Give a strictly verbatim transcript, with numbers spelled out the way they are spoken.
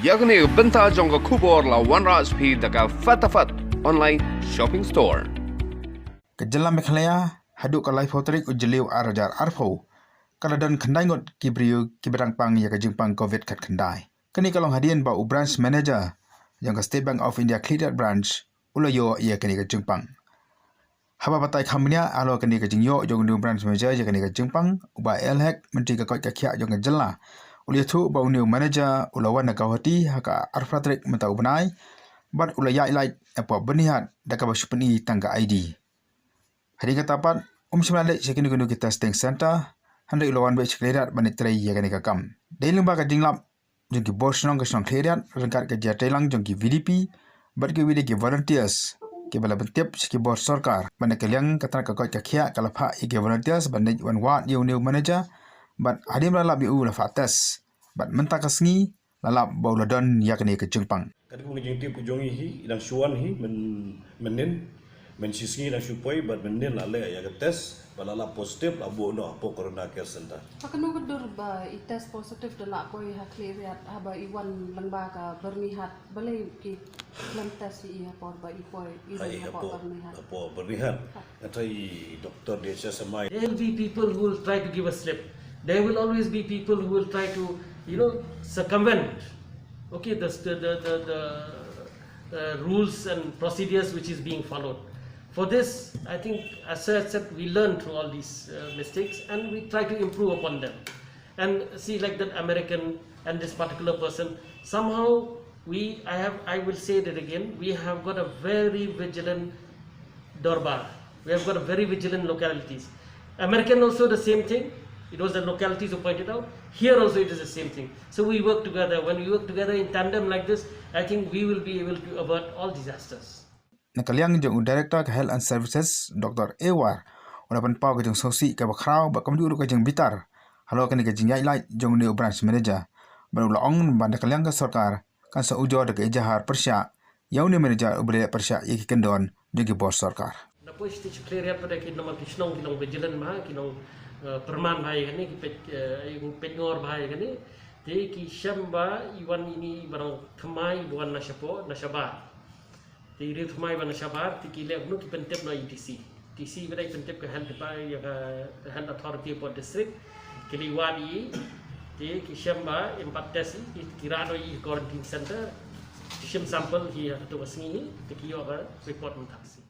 Ïa kane ka bynta jong ka khubor la wanrah sha phi da ka Fatafat Online Shopping Store. Ka jylla Meghalaya haduh ka laiphew tarik u Jylliew ar hajar arphew ka la don khyndai ngut ki briew kiba dang pang ïa ka jingpang covid khatkhyndai. Kane ka long hadien ba u branch manager jong ka State Bank of India Khliehriat branch u la ïoh ïa kane ka jingpang. Haba batai kham bniah halor kane ka jingïoh jong u new branch manager ïa kane ka jingpang, u Bah A L Hek, Myntri ka koit ka khiah jong ka jylla, u la ïathuh ba u new manager u la wan na Guwahati ha ka arphew tarik mynta u bnai bad u la ïaid lait hapoh Byrnihat da kaba shu pyni tang ka I D. Hadien kata pat um shym la leit sha kino kino ki testing center, hynrei u la wan beit sha Khliehriat ban leit trei ïa kane ka kam. Dei lyngba ka jinglap jong ki bor shnong ka shnong Khliehriat ryngkat ka jingïatreilang jong ki V D P bad kiwei de ki volunteers kiba la pyntip sha ki bor sorkar. Bad na ka liang ka tnat ka koit ka khiah ka la phah ïa ki volunteers ban leit wan wad ïa u new manager bad hadien ba la lap ïa u la phah test bad mynta ka sngi la lap ba u la don ïa kane ka jingpang. Katkum ka jingtip ka jong ngi hi, i dang shu wan hi myn, mynnin, mynshisngi i dang shu poi bad mynnin la leh ïa ka test bad la lap positive, la buh noh hapoh Corona Care Center. Ha kano ka dur ba i test positive da la poi ha Khliehriat haba i wan lyngba ka Byrnihat, balei ki khlem test ïa i ha por ba i poi, i ha, rung i hapoh, hapoh Byrnihat? Hapoh Byrnihat. Ha. Nga tharai i doktor D H S M I. There will be people who will try to give a slip. There will always be people who will try to, you know, circumvent, okay, the, the, the, the, the uh, rules and procedures which is being followed. For this, I think, as I said, we learn through all these uh, mistakes and we try to improve upon them. And see, like that American and this particular person, somehow we, I have, I will say that again, we have got a very vigilant Dorbar. We have got a very vigilant localities. American also the same thing. It was the localities who pointed out. Here also it is the same thing. So we work together. When we work together in tandem like this, I think we will be able to avert all disasters. Na ka liang jong u Director ka Health and Services, Doctor A War, u la pynpaw ka jingsngewsih kaba khraw bad kumjuh ruh ka jingbitar halor kane ka jingïaid lait jong u new branch manager. Bad u la ong ba na ka liang ka sorkar kan sa ujor da ka ejahar pyrshah ïa u new manager uba la leh pyrshah ïa ki kyndon jong ki bor sorkar. Na poi sha Khliehriat pat ki namar ki shnong ki long vigilant bha, ki long, eh, pyrman bha ïa kane, ki peit, eh, peit ngor bha ïa kane. Te ki shem ba i wan ine i ba dang thymmai, i ba wan na shapoh, na shabar. Te i riew thymmai ba na shabar, te ki leh kumno, ki pyntip noh ïa i D C. D C i ba dei pyntip ka health department, ïa ka health authority hapoh district. Ki leit wad ïa i, te ki shem ba im pat test ïa i, ki, ki rah noh ïa i ha quarantine center. Ki shim sample hi ha kato ka sngi hi, te ki ïoh ka report mynta ka sngi.